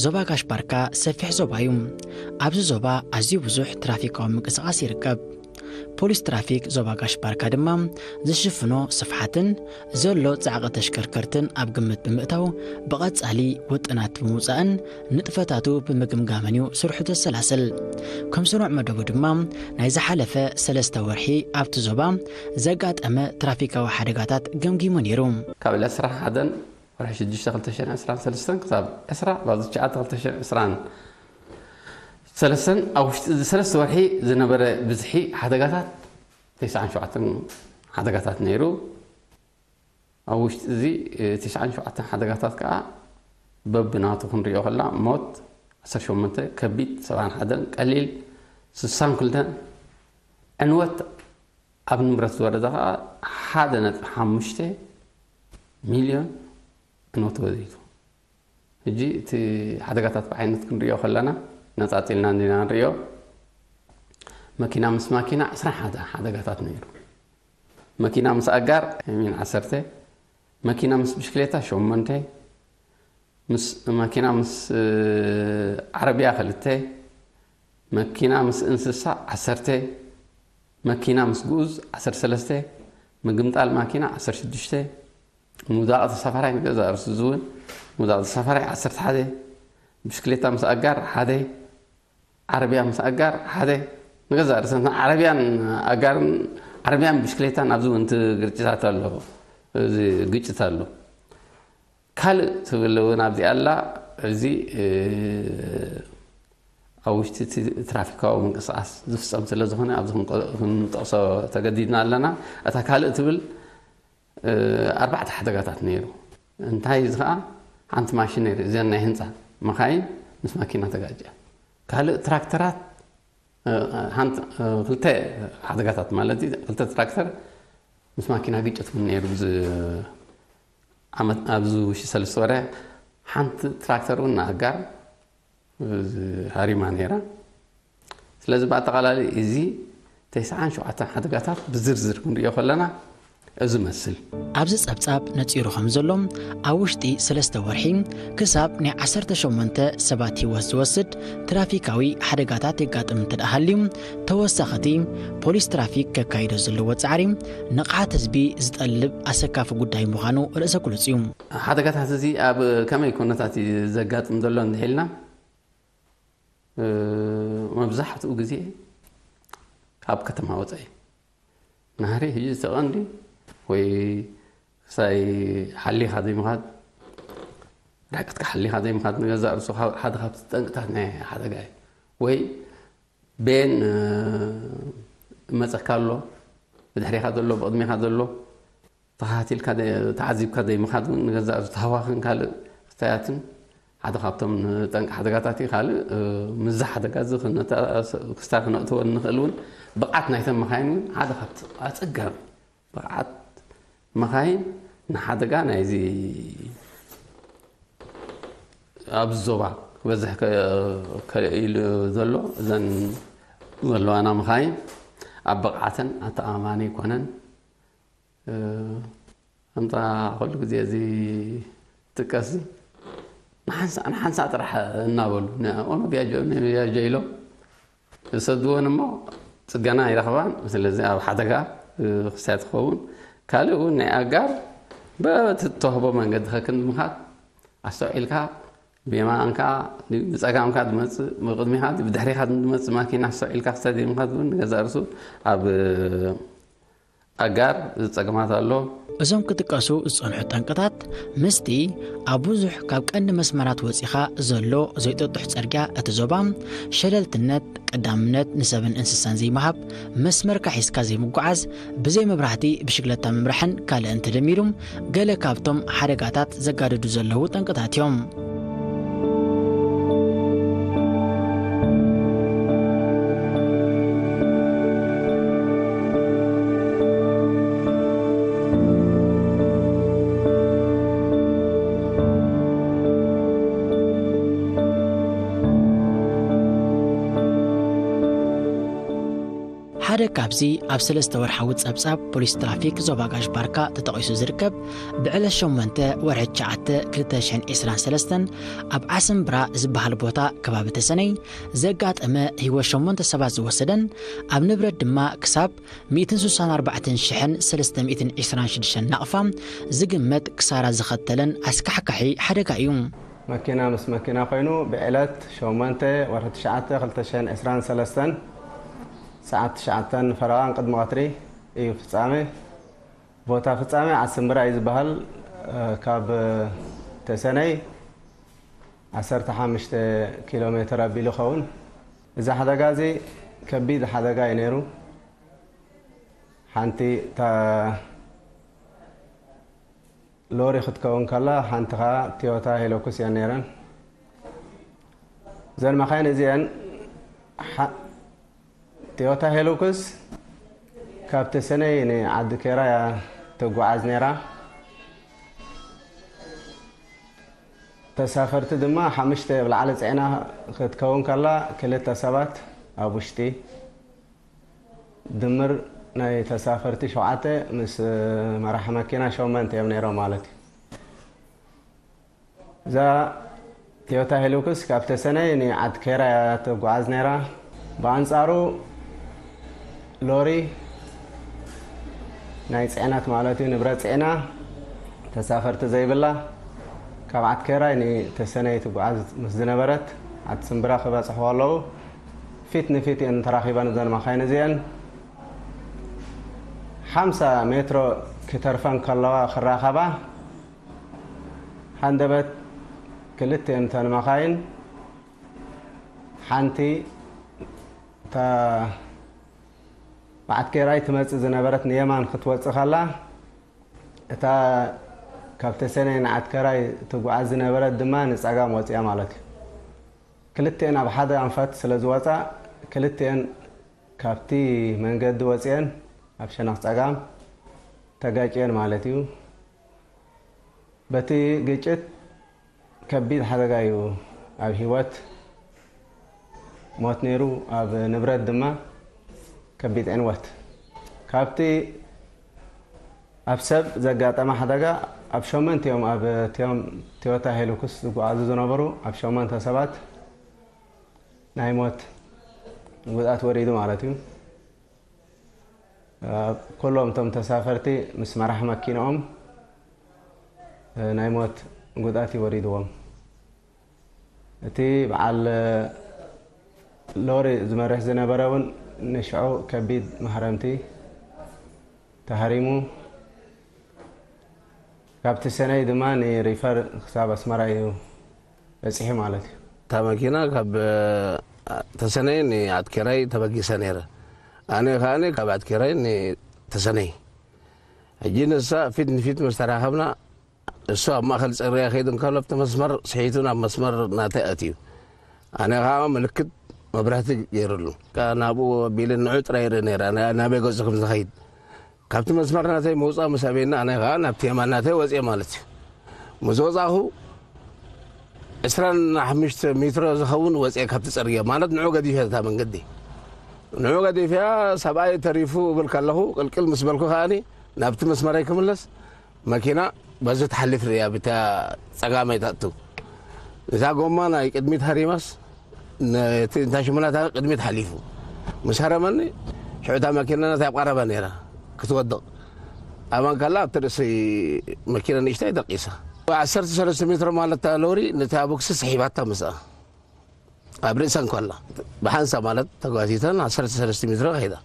ዞባ ጋሽ ባርካ ሰፊሕ ዞባ እዩ። ኣብዚ ዞባ ኣዝዩ ብዙሕ ትራፊካዊ ምንቅስቓስ ይርከብ። ፖሊስ ትራፊክ ዞባ ጋሽ ባርካ ድማ ዝሽፍኖ ስፍሓትን ዘሎ ጻዕቂ ተሽከርከርትን ኣብ ግምት ብምእታው፣ ብቐጻሊ ውጥናት ብምውጻእን ንጥፈታቱ ብምግምጋምን እዩ ስርሑ ዘሰላስል። ከም ስኑዕ መደቡ ድማ፣ ናይ ዝሓለፈ ሰለስተ ወርሒ ኣብቲ ዞባ ዘጋጠመ ትራፊካዊ ሓደጋታት ገምጊሙ ነይሩ። ካብ ዕለት ዕስራን ሓደን ወርሒ ሽዱሽተ ክልተ ሽሕን ዕስራን ሰለስተን ክሳብ ዕስራ ባዚ ትሽዓተ ክልተ ሽሕን ዕስራን ሰለስተን፣ ኣብ ውሽጢ እዚ ሰለስተ ወርሒ ዝነበረ ብዝሒ ሓደጋታት ተስዓን ሸውዓተን ሓደጋታት ነይሩ። ኣብ ውሽጢ እዚ፣ እ፣ ተስዓን ሸውዓተን ሓደጋታት ከዓ በብናቱ ክንሪኦ ከላ፣ ሞት ዓሰርተ ሸሞንተ፣ ከቢድ ሰብዓን ሓደን፣ ቀሊል ስሳን ክልተን፣ ዕንወት ኣብ ንብረት ዝወረደ ከዓ ሓደ ነጥቢ ሓሙሽተ ሚልዮን ዕንወት ወሪዱ። ሕጂ እቲ ሓደጋታት ብዓይነት ክንሪኦ ከለና፣ ነፃፂልና እንዲና ንሪኦ። መኪና ምስ ማኪና ዕስራን ሓደን ሓደጋታት ነይሩ። መኪና ምስ ኣጋር ሚን ዓሰርተ፣ መኪና ምስ ብሽክሌታ ሸሞንተ፣ ምስ መኪና ምስ፣ እ፣ ዓረብያ ክልተ፣ መኪና ምስ እንስሳ ዓሰርተ፣ መኪና ምስ ግኡዝ ዓሰርተ ሰለስተ፣ ምግምጣል ማኪና ዓሰርተ ሽዱሽተ፣ ምውዳቕ ተሳፋራይ ንገዛእ ርእሱ ዝውን ምውዳቕ ተሳፋራይ ዓሰርተ ሓደ፣ ብሽክሌታ ምስ ኣጋር ሓደ፣ ዓረብያ ምስ ኣጋር ሓደ፣ ንገዛእ ርእሰን ዓረብያን ኣጋርን፣ ዓረብያን ብሽክሌታን ኣብዚ እውን እቲ ግርጭታት ኣሎ፣ እዚ ግጭት ኣሎ። ካልእ ትብል እውን ኣብዚ ኣላ። እዚ፣ እ፣ ኣብ ውሽጢ እቲ ትራፊካዊ ምንቅስቓስ ዝፍጸም ስለ ዝኾነ ኣብዚ ክንቆ-፣ ክንጠቕሶ ተገዲድና ኣለና። እታ ካልእ ትብል፣ እ፣ ኣርባዕተ ሓደጋታት ነይሩ። እንታይ እዚ ኸዓ ሓንቲ ማሽነሪ፣ እዘን ናይ ህንጻ መኻይን ምስ ማኪና ተጋጭያ። ካልእ ትራክተራት፣ እ፣ ሓንቲ፣ እ፣ ክልተ ሓደጋታት ማለት እዩ። ክልተ ትራክተር ምስ ማኪና ግጭት እውን ነይሩ። ኣብዚ ዓመት፣ ኣብዚ ውሽጢ ሰለስተ ወርሒ ሓንቲ ትራክተር እውን ንኣጋር፣ እዚ፣ ሃሪማ ነይራ። ስለዚ ብኣጠቓላሊ እዚ ተስዓን ሸውዓተን ሓደጋታት ብዝርዝር ክንሪኦ ከለና እዚ መስል። ኣብዚ ጸብጻብ ነጺሩ ከም ዘሎ፣ ኣብ ውሽጢ ሰለስተ ወርሒ ክሳብ ናይ ዓሰርተ ሸሞንተ ሰባት ህይወት ዝወስድ ትራፊካዊ ሓደጋታት የጋጥም እንተ ደኣ ሃልዩ፣ ተወሳኺ እቲ ፖሊስ ትራፊክ ከካይዶ ዘለዎ ጻዕሪ ንቕሓት ህዝቢ ዝጠልብ ኣሰካፊ ጉዳይ ምዃኑ ርእሰ ግሉጽ እዩ። ሓደጋታት እዚ ኣብ ከመይ ኩነታት እዩ ዘጋጥም ዘሎ እንድሒልና፣ እ፣ መብዛሕትኡ ግዜ ካብ ከተማ ወጻኢ ናህሪ ሕጂ ተቐንዲ ወይ ክሳይ ሓሊኻ ዘይምኻድ፣ ርሕቀትካ ሓሊኻ ዘይምኻድ ንገዛእ ርእሱ ካብ-፣ ሓደ ካብቲ ጠንቅታት ናይ ሓደጋ እዩ። ወይ ቤን፣ እ፣ መጸካ ኣሎ፣ ብድሕሪኻ ዘሎ፣ ብቕድሚኻ ዘሎ፣ ተኸታቲልካ ዘ-፣ ተዓዚብካ ዘይምኻድ እውን ንገዛእ ርእሱ ተህዋኽን ካልእ ክስታያትን ሓደ ካብቶም ንጠንቂ ሓደጋታት እዩ። ካልእ፣ እ፣ ምስዚ ሓደጋ እዚ ክነተ-፣ ክስታይ ክነእትዎ እንኽእል እውን ብቕዓት ናይተን መኻይን እውን ሓደ ካብቲ ኣጸጋሚ ብቕዓት መኻይን ንሓደጋ ናይዚ ኣብዚ ዞባ ክበዝሕ ከ-፣ ከ-፣ ኢሉ ዘሎ፣ እዘን ዘለዋና መኻይን ኣብ ብቕዓተን ኣተኣማማኒ ኣይኮነን። እ፣ ከምታ ኩሉ ግዜ እዚ ጥቀስ፣ ንሓንሳእ፣ ንሓንሳእ ጥራሕ እናበሉ፣ ን-፣ ኦኖ ቢያጆ፣ ኦኖ ቢያጆ ኢሎም ዝሰድዎን እሞ ጽገና ኣይረኽባን። ስለዚ ኣብ ሓደጋ፣ እ፣ ክሳይ ትኸውን። ካልእ እውን ናይ ኣጋር በቲ እተዋህቦ መንገዲ ከክንዲ ምኻድ ኣስተውዒልካ፣ ብየማንካ ድዩ ብጸጋምካ ዝመጽእ፣ ብቕድሚኻ ድዩ ብድሕሪኻ ዝመጽእ ማኪና ኣስተውዒልካ ክሳይ ዘይምኻድ እውን ንገዛእ ርእሱ ኣብ ኣጋር ዝጸገማት ኣሎ። እዞም ክጥቀሱ ዝጸንሑ ጠንቅታት ምስቲ ኣብ ብዙሕ ካብ ቀንዲ መስመራት ወጺኻ ዘሎ ዘይጥጡሕ ጽርግያ እቲ ዞባ፣ ሸለልትነት፣ ቀዳምነት ንሰብን እንስሳን ዘይምሃብ፣ መስመርካ ሒዝካ ዘይምጉዓዝ፣ ብዘይ መብራህቲ ብሽግለታ ምምራሕን ካልእን ተደሚሩ፣ ገለ ካብቶም ሓደጋታት ዘጋድዱ ዘለዉ ጠንቅታት እዮም። ሓደ ካብዚ ኣብ ሰለስተ ወርሓዊ ጸብጻብ ፖሊስ ትራፊክ ዞባ ጋሽ ባርካ ተጠቒሱ ዝርከብ፣ ብዕለት ሸሞንተ ወርሒ ትሽዓተ ክልተ ሽሕን ዕስራን ሰለስተን ኣብ ዓስምብራ ዝበሃል ቦታ ከባቢ ተሰነይ ዘጋጠመ ህይወት ሸሞንተ ሰባት ዝወሰደን ኣብ ንብረት ድማ ክሳብ ሚእትን ስሳን ኣርባዕተን ሽሕን ሰለስተ ሚእትን ዕስራን ሽዱሽተን ናቕፋ ዝግመት ክሳራ ዝኸተለን ኣስካሕካሒ ሓደጋ እዩ። መኪና ምስ መኪና ኮይኑ ብዕለት ሸሞንተ ወርሒ ትሽዓተ ክልተ ሽሕን ዕስራን ሰለስተን ሰዓት ትሽዓተን ፈረቓን ቅድሚ ቀትሪ እዩ ፍጻሜ። ቦታ ፍጻሜ ዓስምብራ እዩ ዝበሃል። እ፣ ካብ ተሰነይ ዓሰርተ ሓሙሽተ ኪሎ ሜትር ኣቢሉ ይኸውን። እዚ ሓደጋ እዚ ከቢድ ሓደጋ እዩ ነይሩ። ሓንቲ እታ ሎሪ ክትከውን ከላ፣ ሓንቲ ኸዓ ቶዮታ ሄሎኩስ እየን ነይረን። እዘን መኻይን እዚአን ሓ-፣ ቶዮታ ሄሎኩስ ካብ ተሰነይ ንዓዲ ኬራ እያ ትጓዓዝ ነይራ። ተሳፈርቲ ድማ ሓሙሽተ ብላዕሊ ጽዒና ክትከውን ከላ፣ ክልተ ሰባት ኣብ ውሽጢ፣ ድምር ናይ ተሳፈርቲ ሸውዓተ፣ ምስ መራሕ መኪና ሸሞንተ እዮም ነይሮም ማለት እዩ። እዛ ቶዮታ ሄሉክስ ካብ ተሰነይ ንዓዲ ኬራ እያ ትጓዓዝ ነይራ። ብኣንጻሩ ሎሪ ናይ ጽዕነት ማለት እዩ፣ ንብረት ጽዕና ተሳፈርቲ ዘይብላ፣ ካብ ዓዲ ኬራይ ንተሰነይ ትጓዓዝ ምስ ዝነበረት፣ ዓዲ ስምብራ ክበጽሑ ከለዉ ፊት ንፊት እየን ተራኺበን እዘን መኻይን እዚአን። ሓምሳ ሜትሮ ክተርፈን ከለዋ ክራኸባ፣ ሃንደበት ክልቲኤን እተን መኻይን፣ ሓንቲ እታ ብዓዲ ኬራይ ትመጽእ ዝነበረት ንየማን ክትወጽእ ከላ፣ እታ ካብ ተሰነይ ንዓዲ ኬራይ ትጓዓዝ ዝነበረት ድማ ንጸጋም ወጺኣ ማለት እዩ። ክልቲኤን ኣብ ሓደ ኣንፈት ስለ ዝወጻ፣ ክልቲኤን ካብቲ መንገዲ ወጺኤን ኣብ ሸነኽ ጸጋም ተጋጭየን ማለት እዩ። በቲ ግጭት ከቢድ ሓደጋ እዩ ኣብ ህይወት ሞት ነይሩ፣ ኣብ ንብረት ድማ ከቢድ ዕንወት። ካብቲ ኣብ ሰብ ዘጋጠመ ሓደጋ ኣብ ሸሞንተ እዮም፣ ኣብ ቲዮም-፣ ቶዮታ ሄሉክስ ዝጓዓዙ ዝነበሩ ኣብ ሸሞንተ ሰባት ናይ ሞት ጉድኣት ወሪዱ ማለት እዩ። ኩሎም እቶም ተሳፈርቲ ምስ መራሕ መኪንኦም ናይ ሞት ጉድኣት ይወሪድዎም። እቲ በዓል ሎሪ ዝመርሕ ዝነበረ እውን ንሽዑ ከቢድ ማህረምቲ ተሃሪሙ፣ ካብ ተሰነይ ድማ ንሪፈር ክሳብ ኣስመራ እዩ በጺሑ ማለት እዩ። እታ መኪና ካብ ተሰነይ ንዓዲ ኬራይ ተበጊሰ ነይረ። ኣነ ከኣ ካብ ዓዲ ኬራይ ንተሰነይ። ሕጂ ንሳ ፊት ንፊት ምስ ተራኸብና፣ እሱ ኣብ ማእከል ጽርግያ ከይዱ እንከሎ ኣብቲ መስመር ስሒቱ ናብ መስመር ናተይ ኣትዩ። ኣነ ከኣ ምልክት መብራህቲ ገይሩሉ። ከኣ ናብኡ ኣቢለ ንዑ ጥራይ ይርኢ ነይረ፣ ና-፣ ናበይ ገጹ ከም ዝኸይድ። ካብቲ መስመር ናተይ ምውጻእ ምስ ኣበየና፣ ኣነ ከኣ ናብቲ የማን ናተይ ወጽየ ማለት እዩ። ምስ ወጻኹ፣ ዕስራን ሓሙሽተ ሜትሮ ዝኸውን ወጽየ ካብቲ ጽርግያ፣ ማለት ንዑ ገዲፈ እታ መንገዲ። ንዑ ገዲፈያ፣ ሰብኣይ ተሪፉ እብል ከለኹ፣ ቅልቅል ምስ በልኩ ከኣኒ ናብቲ መስመረይ ክምለስ፣ መኪና በዚ ትሓልፍ ርእያ፣ ብታ ጸጋመይ ተእቱ። እዛ ጎማ ናይ ቅድሚት ሃሪማስ፣ ነቲ እንታይ ሽሙና እታ ቅድሚት ሓሊፉ። ምስ ሃረመኒ፣ ሽዑ እታ መኪና ናተይ ኣብ ቀረባ ነይራ፣ ክትወድቕ። ኣባን ከላ ኣብቲ ርእሲ መኪና ንእሽተይ ደቂሳ። ዓሰርተ ሰለስተ ሜትሮ ማለት እታ ሎሪ ነታ ቦክሲ ስሒባታ ምስኣ። ኣብ ርእሰን ከላ። ብሓንሳብ ማለት ተጓቲተን ዓሰርተ ሰለስተ ሜትሮ ከይዳ።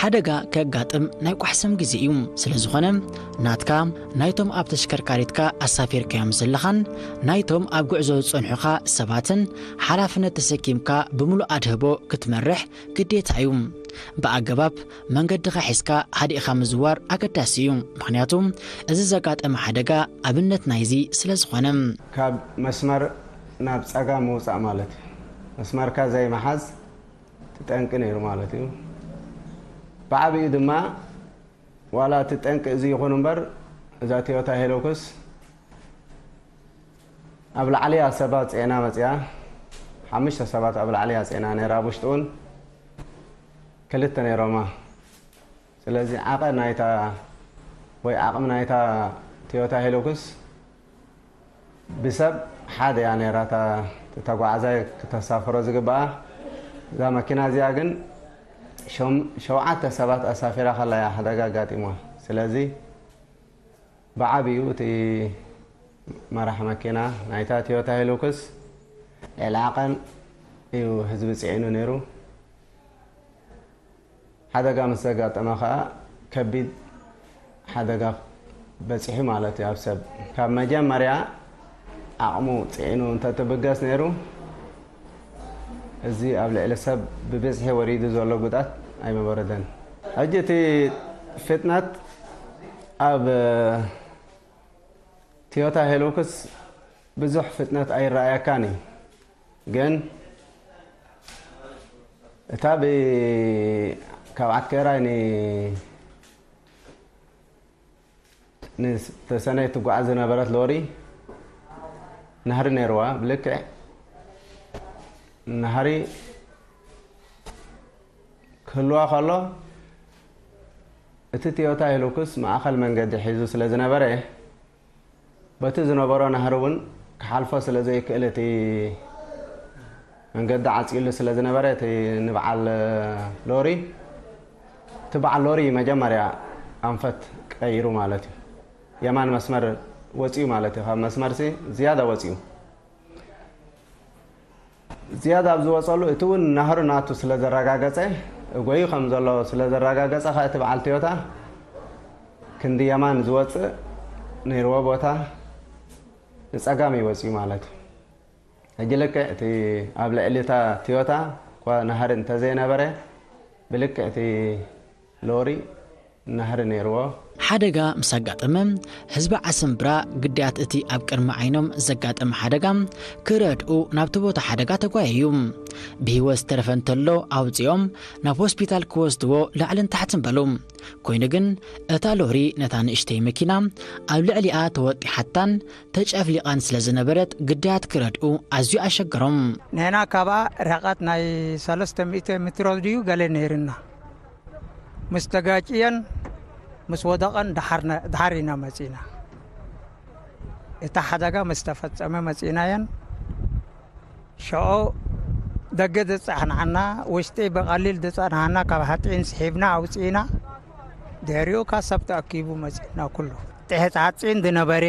ሓደጋ ከጋጥም ናይ ቋሕሰም ግዜ እዩ። ስለ ዝኾነ፣ ናትካ፣ ናይቶም ኣብ ተሽከርካሪትካ ኣሳፊርካዮም ዘለኻን ናይቶም ኣብ ጉዕዞ ዝጸንሑኻ ሰባትን ሓላፍነት ተሰኪምካ ብምሉእ ኣድህቦ ክትመርሕ ግዴታ እዩ። ብኣገባብ መንገድኻ ሒዝካ ሃዲእኻ ምዝዋር ኣገዳሲ እዩ። ምኽንያቱ፣ እዚ ዘጋጠመ ሓደጋ ኣብነት ናይዚ ስለ ዝኾነ። ካብ መስመር ናብ ጸጋም ምውጻእ ማለት እዩ። መስመርካ ዘይምሓዝ እቲ ጠንቂ ነይሩ ማለት እዩ። ብዓቢኡ ድማ ዋላ እቲ ጠንቂ እዚ ይኹን እምበር፣ እዛ ቶዮታ ሄሎክስ ኣብ ላዕሊ እያ ሰባት ጽዒና መጽያ። ሓሙሽተ ሰባት ኣብ ላዕሊ እያ ጽዒና ነይራ። ኣብ ውሽጢ እውን ክልተ ነይሮማ። ስለዚ ዓቐ ናይታ ወይ ዓቕሚ ናይታ ቶዮታ ሄሎክስ ብሰብ ሓደ እያ ነይራ። እታ ተጓዓዛይ ክተሳፍሮ ዝግባኣ እዛ መኪና እዚኣ ግን ሸም- ሸውዓተ ሰባት ኣሳፊራ ከላ እያ ሓደጋ ኣጋጢምዋ። ስለዚ ብዓቢኡ እቲ መራሕ መኪና ናይታ ቶዮታ ሄሉክስ ልዕሊ ዓቐን እዩ ህዝቢ ጽዒኑ ነይሩ። ሓደጋ ምስ ዘጋጠመ ከኣ ከቢድ ሓደጋ በጺሑ ማለት እዩ። ኣብ ሰብ ካብ መጀመርያ ዓቕሙ ጽዒኑ እንተትብገስ ነይሩ፣ እዚ ኣብ ልዕሊ ሰብ ብብዝሒ ወሪዱ ዘሎ ጉድኣት ኣይምበረደን። ሕጂ እቲ ፍጥነት ኣብ ቶዮታ ሄሉክስ ብዙሕ ፍጥነት ኣይረኣየካን እዩ። ግን እታ ብ- ካብ ዓትከራይ ን- ንተሰነይ ትጓዓዝ ዝነበረት ሎሪ ናህሪ ነይርዋ። ብልክዕ ናህሪ ክህልዋ ከሎ፣ እቲ ቶዮታ ሂሉክስ ማእኸል መንገዲ ሒዙ ስለ ዝነበረ፣ በቲ ዝነበሮ ናህሪ እውን ክሓልፎ ስለ ዘይክእል፣ እቲ መንገዲ ዓፂሉ ስለ ዝነበረ፣ እቲ ንበዓል ሎሪ፣ እቲ በዓል ሎሪ መጀመርያ ኣንፈት ቀይሩ ማለት እዩ። የማን መስመር ወፂኡ ማለት እዩ። ካብ መስመርሲ ዝያዳ ወፂኡ። ዝያዳ ኣብ ዝወፀሉ፣ እቲ እውን ናህሩ ናቱ ስለ ዘረጋገፀ፣ እጎዩ ከም ዘሎ ስለ ዘረጋገፀ፣ ከ እቲ በዓል ቶዮታ ክንዲ የማን ዝወፅእ ነይርዎ ቦታ ንፀጋም እዩ ወፂኡ ማለት እዩ። ሕጂ ልክዕ እቲ ኣብ ልዕሊ እታ ቶዮታ እኳ ናህሪ እንተዘይነበረ፣ ብልክዕ እቲ ሎሪ ናህሪ ነይርዎ። ሓደጋ ምስ ኣጋጠመ፣ ህዝቢ ዓስምብራ ግዳያት እቲ ኣብ ቅድሚ ዓይኖም ዘጋጠመ ሓደጋ ክረድኡ ናብቲ ቦታ ሓደጋ ተጓየዩ። ብህይወት ዝተረፈ እንተሎ ኣውጺኦም ናብ ሆስፒታል ክወስድዎ ላዕልን ታሕትን በሉ። ኮይኑ ግን እታ ሎሪ ነታ ንእሽተይ መኪና ኣብ ልዕሊኣ ተወጢሓታን ተጨፍሊቓን ስለ ዝነበረት ግዳያት ክረድኡ ኣዝዩ ኣሸገሮም። ንሕና ካብኣ ርሕቀት ናይ ሰለስተ ሚእቲ ሜትሮ ድዩ ገለ ነይርና። ምስ ተጋጭየን ምስ ወደቐን ደሓር ነ- ደሓር ኢና መጺና። እታ ሓደጋ ምስ ተፈጸመ መጺናየን። ሽዑ ደገ ዘጸናሕና፣ ውሽጢ ብቐሊል ዘጸናሕና ካብ ሓጺን ስሒብና ኣውጺእና። ድሕሪኡ ካብ ሰብ ተኣኪቡ መጺእና ኩሉ። ጥሕቲ ሓጺን ዝነበረ፣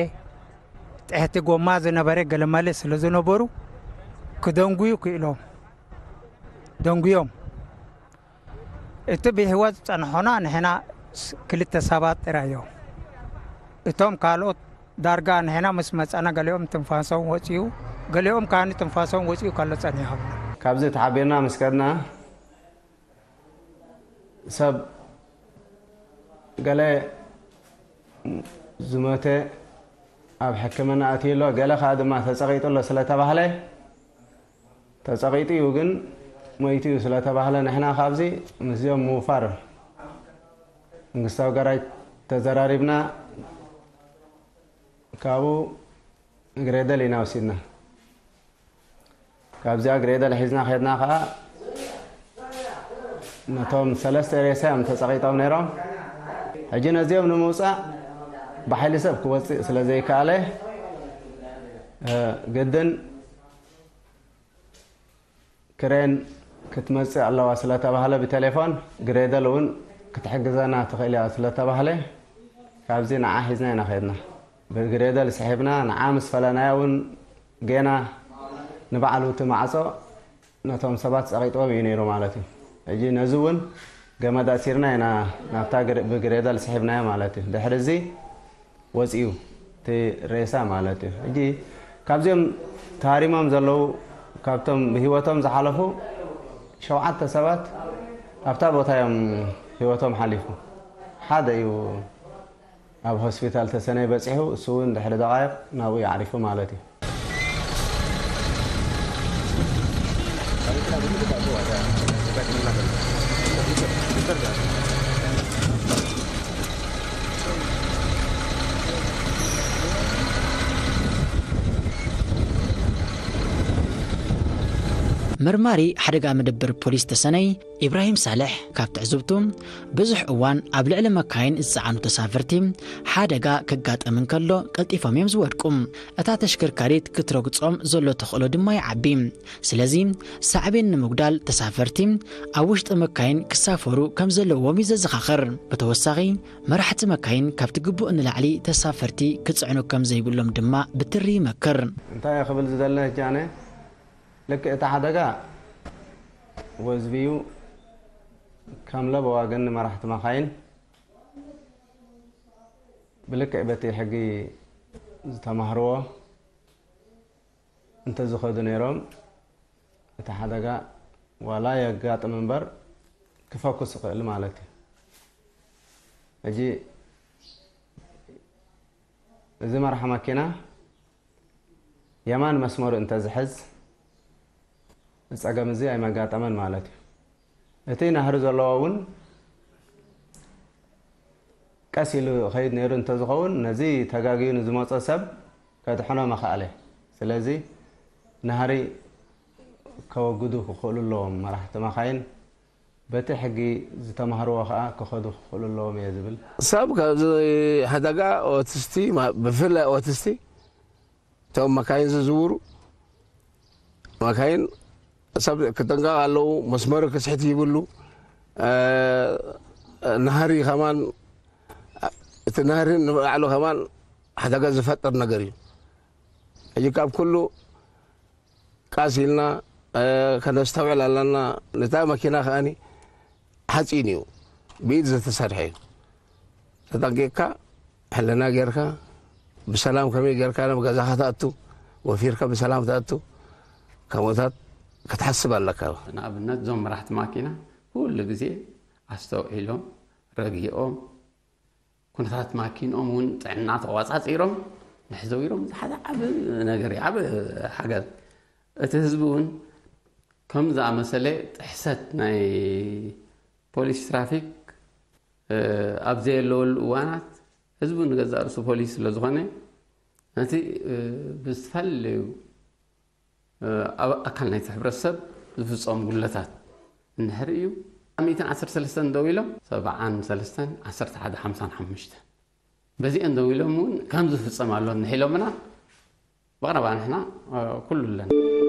ጥሕቲ ጎማ ዝነበረ ገለመለ ስለ ዝነበሩ ክደንጉዩ ክኢሎም። ደንጉዮም። እቲ ብህይወት ዝጸንሖና ንሕና ስ- ክልተ ሰባት ጥራይ እዮም። እቶም ካልኦት ዳርጋ ንሕና ምስ መጻና ገሊኦም ትንፋሶም ወጺኡ፣ ገሊኦም ከኣ ትንፋሶም ወጺኡ ከሎ ጸኒሖምና። ካብዚ ተሓቢርና ምስ ከድና ሰብ ገለ ዝሞተ ኣብ ሕክምና ኣትዩ ኣሎ፣ ገለ ከኣ ድማ ተጸቒጡ ኣሎ ስለተባህለ፣ ተጸቒጡ እዩ ግን ሞይቱ እዩ ስለተባህለ፣ ንሕና ካብዚ ምስዚኦም ምውፋር መንግስታዊ ጋራጅ ተዘራሪብና ካብኡ ግሬደል ኢና ወሲድና። ካብዚኣ ግሬደል ሒዝና ከድና ከኣ ነቶም ሰለስተ ሬሳ እዮም ተጸቒጦም ነይሮም። ሕጂ ነዚኦም ንምውጻእ ብሓይሊ ሰብ ክወጽእ ስለ ዘይከኣለ፣ እ፣ ግድን ክሬን ክትመጽእ ኣለዋ ስለተባህለ ብቴሌፎን፣ ግሬደል እውን ክትሕግዘና ትኽእል እያ ስለተባህለ፣ ካብዚ ንዓ ሒዝና ኢና ከድና። ብግሬደል ስሒብና ንዓ ምስ ፈለናዮ እውን ጌና ንባዕሉ እቲ ማዕጾ ነቶም ሰባት ጸቒጥዎም እዩ ነይሩ ማለት እዩ። ሕጂ ነዚ እውን ገመድ ኣሲርና ኢና ናብታ ግሬ- ብግሬደል ስሒብናዮ ማለት እዩ። ድሕሪ እዚ ወጺኡ እቲ ሬሳ ማለት እዩ። ሕጂ ካብዚኦም ተሃሪሞም ዘለዉ፣ ካብቶም ብህይወቶም ዝሓለፉ ሸውዓተ ሰባት ኣብታ ቦታ እዮም ህይወቶም ሓሊፉ። ሓደ እዩ ኣብ ሆስፒታል ተሰነይ በጺሑ፣ እሱ እውን ድሕሪ ደቓይቕ ናብኡ እዩ ዓሪፉ ማለት እዩ። መርማሪ ሓደጋ መደበር ፖሊስ ተሰነይ ኢብራሂም ሳልሕ ካብ ትዕዝብቱ፣ ብዙሕ እዋን ኣብ ልዕሊ መካይን ዝጸዓኑ ተሳፈርቲ ሓደጋ ከጋጥም እንከሎ ቀልጢፎም እዮም ዝወድቁ። እታ ተሽከርካሪት ክትረግጾም ዘሎ ተኽእሎ ድማ ይዓቢ። ስለዚ ሳዕቤን ንምጉዳል ተሳፈርቲ ኣብ ውሽጢ መካይን ክሳፈሩ ከም ዘለዎም እዩ ዘዘኻኽር። ብተወሳኺ መራሕቲ መካይን ካብቲ ግቡእ ንላዕሊ ተሳፈርቲ ክጽዕኑ ከም ዘይብሎም ድማ ብትሪ ይመክር። እንታይ ክብል ዝደለ ሕጂ ኣነ ልክዕ እቲ ሓደጋ ወዝብዩ ከም ለበዋ ግን ንመራሕቲ መኻይን ብልክዕ በቲ ሕጊ ዝተማህርዎ እንተዝኸዱ ነይሮም እቲ ሓደጋ ዋላ የጋጥም እምበር ክፈኩስ ይኽእል ማለት እዩ። ሕጂ እዚ መራሒ መኪና የማን መስመሩ እንተዝሕዝ ጸገም እዚ ኣይመጋጠመን ማለት እዩ። እቲ ናህሪ ዘለዎ እውን ቀስ ኢሉ ኸይድ ነይሩ እንተዝኸውን ነዚ ተጋግዩ ንዝመጾ ሰብ ከድሕኖ መኸኣለ። ስለዚ ናህሪ ከወግዱ ክኽእሉ ኣለዎም መራሕቲ መኻይን። በቲ ሕጊ ዝተማህርዎ ኸኣ ክኸዱ ክኽእሉ ኣለዎም እየ ዝብል። ሰብ ካብዚ ሓደጋ ኦቲስቲ፣ ብፍላይ ኦቲስቲ፣ እቶም መካይን ዝዝውሩ መካይን ሰብ ክጥንቀቕ ኣለዉ። መስመሩ ክስሕት ይብሉ። ናህሪ ከማን፣ እቲ ናህሪ ንባዕሉ ከማን ሓደጋ ዝፈጥር ነገር እዩ። ሕጂ ካብ ኩሉ ቃስ ኢልና ከነስተውዕል ኣለና። ነታ መኪና ከኣኒ ሓፂን እዩ ብኢድ ዝተሰርሐ እዩ። ተጠንቂቕካ ሕልና ጌርካ ብሰላም ከመይ ጌርካ ናብ ገዛኻ ትኣቱ፣ ወፊርካ ብሰላም ትኣቱ፣ ከምኡታት ክትሓስብ ኣለካ። ንኣብነት እዞም መራሕቲ ማኪና ኩሉ ግዜ ኣስተውዒሎም ረጊኦም ኩነታት ማኪንኦም እውን ጥዕና ተቋፃፂሮም ንሕዘው ኢሎም ሓደ ዓብ ነገር እዩ፣ ዓብ ሓገዝ። እቲ ህዝቢ እውን ከም ዝኣመሰለ ጥሕሰት ናይ ፖሊስ ትራፊክ ኣብ ዘየለወሉ እዋናት ህዝቢ ንገዛእ ርእሱ ፖሊስ ስለ ዝኾነ ነቲ ብዝተፈላለዩ ኣብ ኣካል ናይቲ ሕብረተሰብ ዝፍፀሙ ጉድለታት እንድሕር እዩ ኣብ ሚእትን ዓሰርተ ሰለስተን ደው ኢሎም ሰብዓን ሰለስተን ዓሰርተ ሓደ ሓምሳን ሓሙሽተን በዚአን ደው ኢሎም እውን ከም ዝፍፀም ኣሎ እንድሕ ኢሎምና ብቐረባ ንሕና ኩሉ ኣለና።